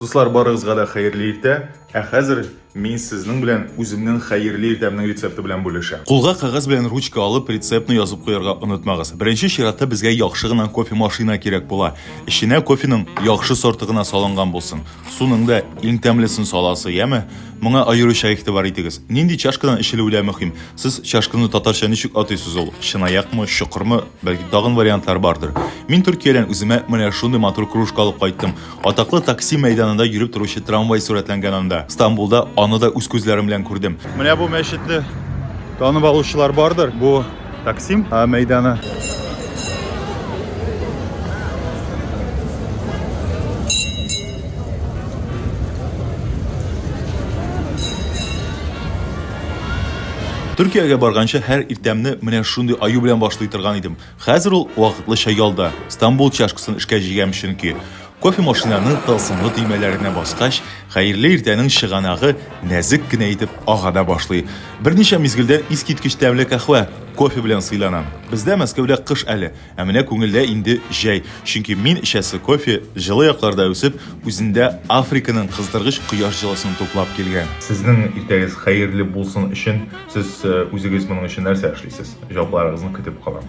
Дуслар, барыгызга да хәерле иртә. Ә хәзер мин сезнең белән үземнең хәерле иртәмнең рецепты белән бүлешәм. Кулга кәгазь белән ручка алып, рецептны язып куярга онытмагыз. Беренче чиратта безгә яхшы гына кофе машина кирәк була. Эченә кофеның яхшы сорты гына салынган булсын. Суның да иң тәмлесен саласы, яме? Моңа аеруча игътибар итегез. Нинди чашкадан эчелүе дә мөһим. Сез чашканы татарча ничек атыйсыз ул? Чынаякмы, чокырмы? Бәлки тагын вариантлар бардыр. Мин Төркиядән үземә менә шундый матур кружка алып кайттым. Атаклы Таксим мәйданында йөреп торучы трамвай сурәтләнгән анда. Стамбулда аны да үз күзләрем белән күрдем. Менә бу мәчетне танып алучылар бардыр. Бу Таксим мәйданы. Төркиягә барганчы һәр иртәмне менә шундый аю белән башлый торган идем. Хәзер ул вакытлыча ялда. Стамбул чашкасын эшкә җигәм чөнки. Кофе машинаның тылсымлы төймәләренә баскач, хәерле иртәнең чыганагы нәзек кенә итеп ага да башлый. Берничә мизгелдән искиткеч тәмле каһвә, кофе белән сыйланам. Бездә Мәскәүдә кыш әле, ә менә күңелдә инде җәй. Чөнки мин эчәсе кофе җылы якларда үсеп, үзендә Африканың кыздыргыч кояш җылысын туплап килгән. Сезнең иртәгез хәерле булсын өчен сез үзегез моның өчен нәрсә эшлисез? Җавапларыгызны көтеп калам.